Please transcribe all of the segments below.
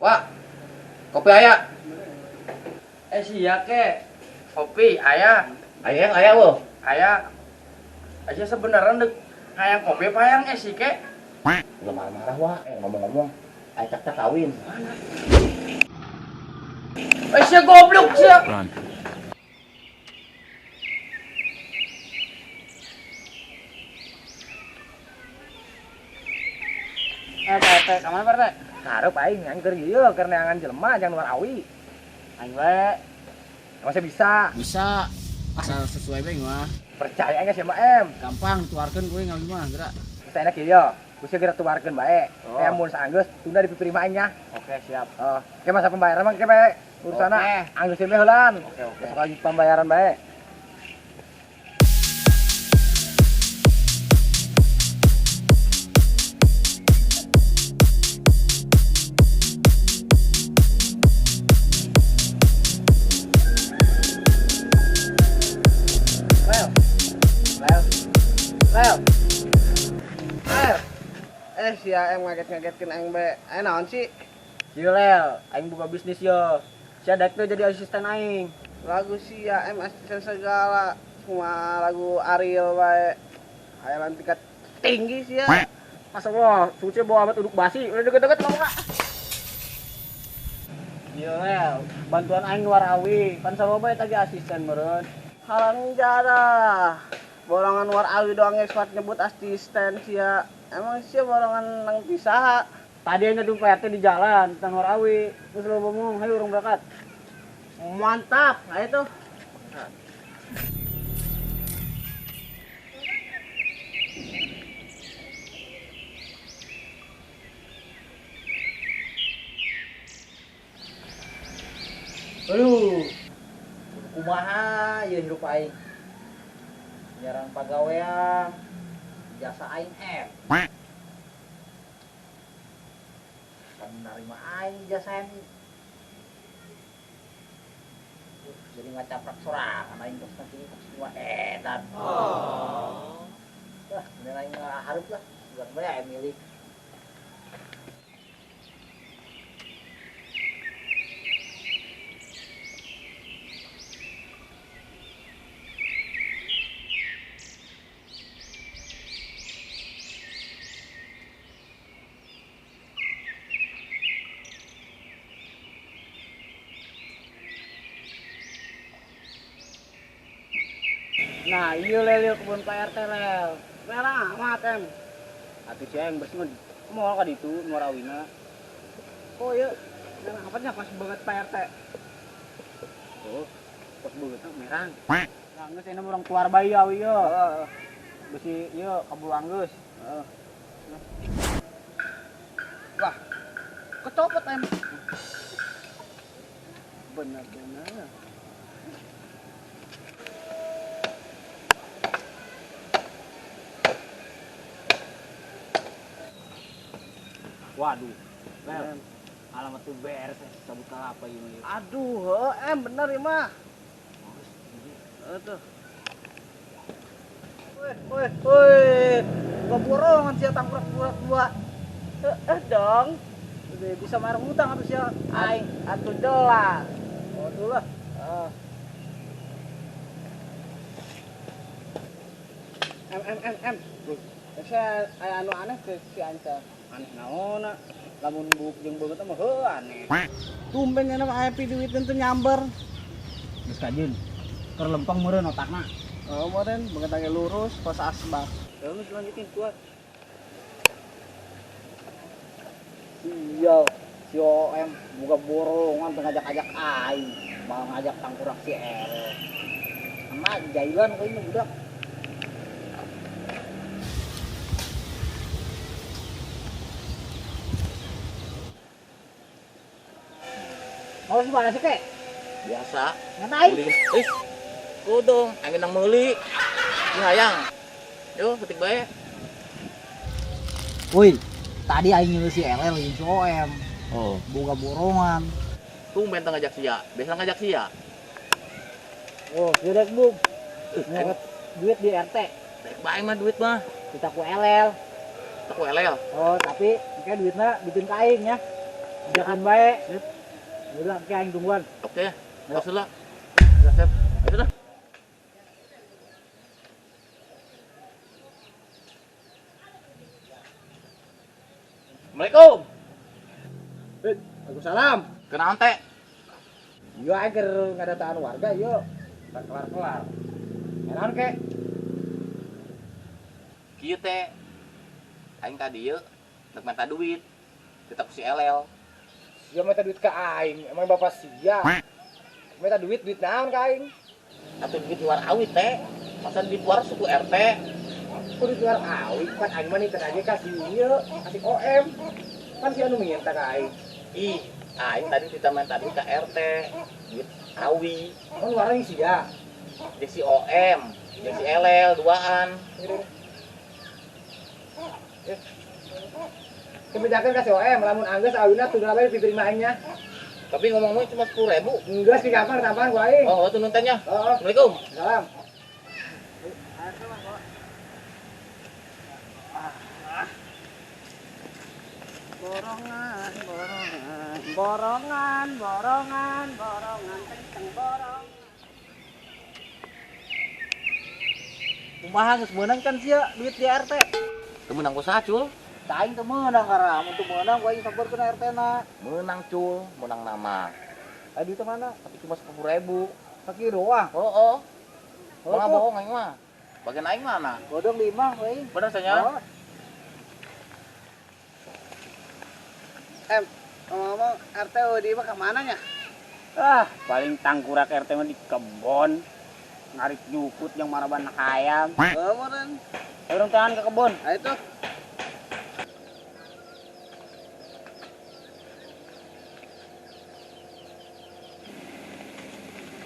Wak, kopi aya. Sia ke. Kopi aya. Aya yang aya wo. Aya. Aja sebenarnya dek hayang kopi apa hayang es sih ke? Ulah marah-marah wak, ngomong-ngomong, aya cak kawin. Sia goblok sia. Run. Pak RT, ka mana Pak RT? Karep aing aing keur ieu keur neangan jelema jang luar awi. Aing we. Masih bisa. Bisa. Asal sesuai bae mah. Percaya aing sama M. Gampang tuarkeun kuing ngawin mah gerak. Bisa enak ieu. Bisa gerak tuarkeun bae. Oh. Mun saanggeus tunda dipiterima aing nya. Oke, siap. Oh, oke masa pembayaran mah ke bae. Urusana Oke. anggeus bae heulan. Oke, oke. Besok lagi pembayaran bae. Lel. Lel. Lel. Lel. Sia em ngaget-ngagetkeun aing bae. Naon sih? Ieu Lel, aing buka bisnis yo. Sia daek teh jadi asisten aing. Lagu sia em asisten segala. Semua lagu Ariel bae. Hayalan tingkat tinggi sia. Masa wah, suci bawa amat uduk basi, udah deket-deket ngomong ah. Ieu Lel, bantuan aing luar awi, pan sarua bae tadi asisten meureun. Halang jarah. Borongan luar awi doang geus kuat nyebut asisten sia. Emang sia borongan nang pisaha. Tadi aing ngedung Pak RT di jalan tentang luar awi. Terus lo ngomong, hayu urang berangkat. Mantap, ayo tuh. Aduh, kumaha ieu hirup aing. Jarang pagawean, jasa aing M. Kan narima aing jasa M. Jadi ngacaprak sorangan aing terus nanti kok semua edan. Oh. Wah, bener aing ngahareup lah, buat bae aing milik. Nah, iya Lel, iya kebun Pak RT Lel. Merah amat em. Atuh sia yang bersih mah moal ka ditu muarawina. Oh iya, merah amatnya pas banget Pak RT. Oh, pas banget merang. Nah, geus ini urang keluar bae awi ieu. Heeh. Besi ieu kabul anggeus. Heeh. Wah, kecopot em. Bener-bener. Waduh, Lel, alamat tuh beres, cabut kelapa ini. Aduh, heuh, em bener ya mah. Heeh tuh. Woi, woi, woi, gua borongan sia tangkurak-tangkurak dua. Heeh dong. Udah bisa bayar hutang atau sia? Aing atuh jelas. Oh, tuh lah. Heeh. M M M M. Saya aya anu aneh ke si Anca. Aneh naon, lamun buuk jeung beungeut mah heuh aneh. Tumben nya mah aya duit teu nyamber. Geus kajeun. Keur lempeng meureun otakna. Oh, meureun beungeut ge lurus kos asbak. Terus lanjutin kuat. Sial, si OM buka borongan teu ngajak-ajak aing, malah ngajak tangkurak si R. Sama jailan kau ini budak. Mau sih mana sih kek? Biasa. Ngatain? Kudu, aing nang meuli. Ieu hayang. Yo, ketik bae. Woi, tadi aing ngilu si LL jeung si OM. Oh. Boga borongan. Tumben teu ngajak sia. Biasa ngajak sia. Oh, direk bung. Duit di RT. Dek bae mah duit mah. Kita ku LL. Kita ku LL. Oh, tapi kayak duitnya bikin ka aing ya. Jangan baik. Udah ke aing tungguan. Oke, tos heula. Sep. Ayo dah. Assalamualaikum. Waalaikumsalam. Kenaon teh? Yo aing keur ngadataan warga yo. Tak kelar-kelar. Naon ke? Kieu teh. Aing ka dieu rek minta duit. Tetep si Elel. Sia minta duit ke aing, emang bapak sia. Minta duit, duit naon ka aing? Atuh duit luar awi teh. Masa duit luar suku RT. Ku duit luar awi, kan aing mah niteh aja kasih ieu, kasih OM. Kan si anu minta ka aing. Ih, aing tadi kita minta duit ke RT. Duit awi. Kan luar aing sia. Jeung si OM, jeung si Elel duaan. Kebijakan kasih OM, lamun anggeus awina tuh bae diterima aingnya. Tapi ngomong-ngomong cuma 10.000. Enggak sih gampang tambahan gua aing. Oh, itu nontonnya. Oh, Assalamualaikum. salam. Borongan, borongan, borongan, borongan, borongan, kenceng borong. Kumaha geus meunang kan sia duit di RT. Teu meunang ku saha, Cul? Tah aing teu meunang karena mun teu meunang ku aing sampeurkeun RT na. Meunang, Cul, meunang nama. Aya duitna mana? Tapi cuma 10.000. Sakieu doang. Oh, oh. Oh, Mau tuh. bohong aing mah. Bagian aing mana? Bodong di imah ku aing. Bener sanya? Oh. Ngomong-ngomong, RT di mah kemana nya? Ah, paling tangkurak RT mah di kebon. Ngarit jukut yang maraban hayam. Oh, meureun. Urang tangan ke kebon. Nah itu.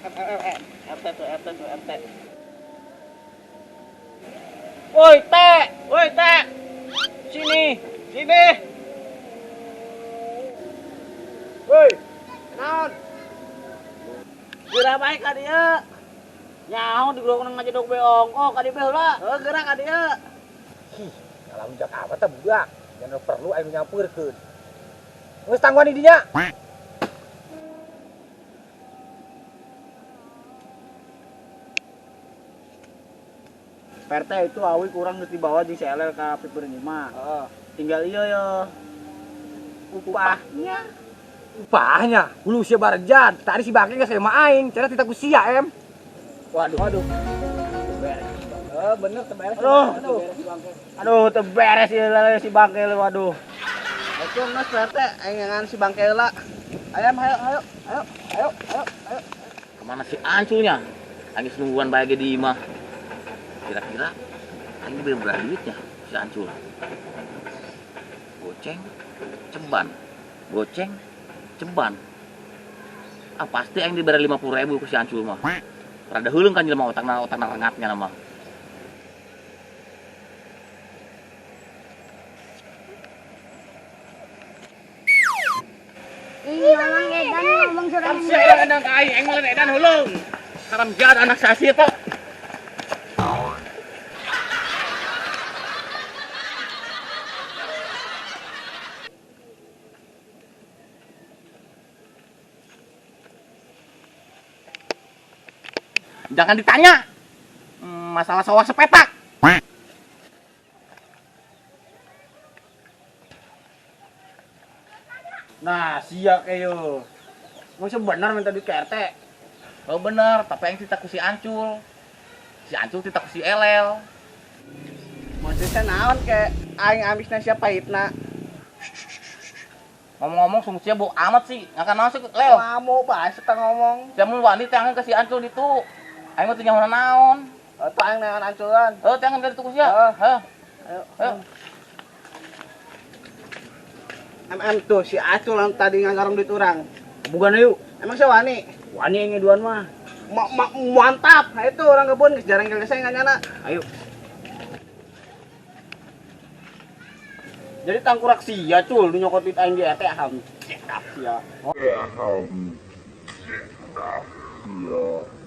M, M, M, M. RT tuh, RT tuh, RT. Woi, Teh. Woi, Teh. Sini. Sini. Woi, naon? Geura bae ka dieu. Nyaho digerok nang ngajedog be ongkoh ka dieu heula. Oh, geura ka dieu. Kalau jak apa teh budak, jangan perlu aing nyampeurkeun. Geus tangguhan di dinya. PRT itu awi kurang geus dibawa jeung si Elel ka piperin imah. Heeh. Tinggal ieu yo. Upahnya. Upahnya, hulu sia barjan. Tadi si bangke geus sama aing, cara tita ku sia em. Waduh. Waduh. Eh, bener teu beres. Aduh. Aduh. Aduh, teu beres ieu lele si bangke waduh. Itu geus PRT aing ngan si bangke heula. Ayam, ayo, ayo, ayo, ayo, ayo, ayo. Kemana si Anculnya? Aing geus nungguan bae ge di imah. Kira-kira aing diberi berapa duitnya si Ancul? Goceng, ceban. Goceng, ceban. Ah, pasti aing diberi 50.000 ku si Ancul mah. Rada heuleung kan jelema otakna rengatnya mah. Ih, ngomong edan, ngomong surang. Sia edan ka aing, aing mah lain edan heuleung. Haram jahat anak sasi eta. Jangan ditanya. Masalah sawah sepetak. Nah, sia kayo. Emang sebenar minta duit ke RT? Oh bener, tapi yang tita ku si Ancul. Si Ancul tita ku si Elel. Maksudnya naon ke aing ambisna sia pahitna. Ngomong-ngomong sungguh sia bau amat sih. Ngakan naon sih, Lel? Ngamuk bae teh ngomong. Sia mun wani teh ke si Ancul ditu. Aing mah teu nyaho naon. Oh, tuh aing neangan anculan. Heuh, teh ka ditu ku sia. Heeh. Heuh. Ayo. Ayo. MM tuh si Acul yang tadi ngagarong duit urang. Bukan yuk. Emang sia wani? Wani yang ngeduan mah. Mantap. Nah, itu orang kebun geus jarang keleseng nganyana. Ayo. Jadi tangkurak sia cul nu nyokot duit aing di RT aham. Cekap sia.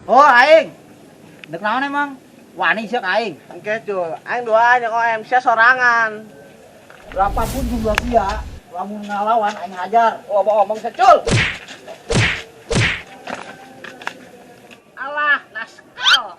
Oh, aing. Dek naon emang? Wani sia ka aing. Engke cul, aing duaan yang OM sia sorangan. Berapapun jumlah sia, Lamun ngalawan aing hajar. Oh, omong secul. Alah, naskal.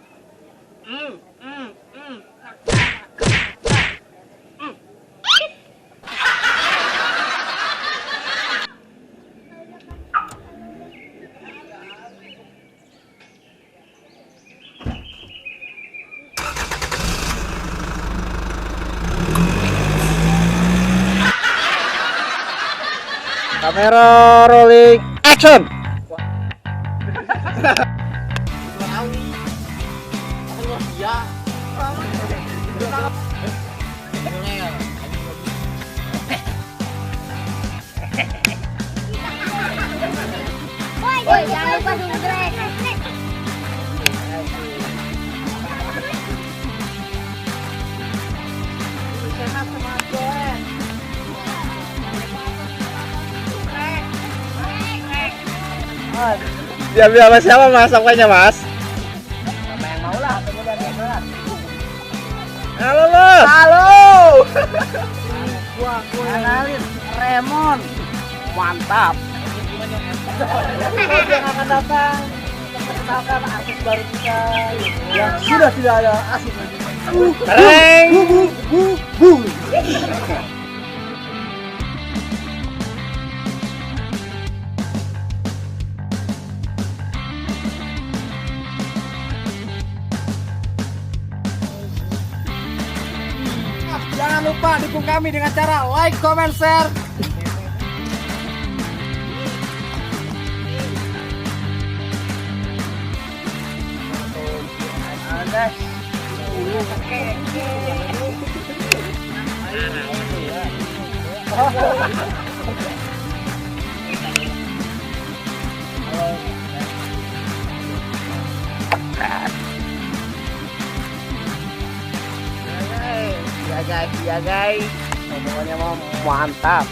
Kamera rolling, action. Woi, jangan lupa subscribe. Diambil sama siapa mas? Apanya mas? Sama yang mau lah, tunggu dari yang. Halo mas. Halo. Gua kenalin Remon. Mantap. Yang akan datang memperkenalkan artis baru kita yang sudah tidak ada asing lagi. Reng. Bu bu bu. Jangan lupa dukung kami dengan cara like, comment, share. Ya guys, ya guys, pokoknya mau mantap.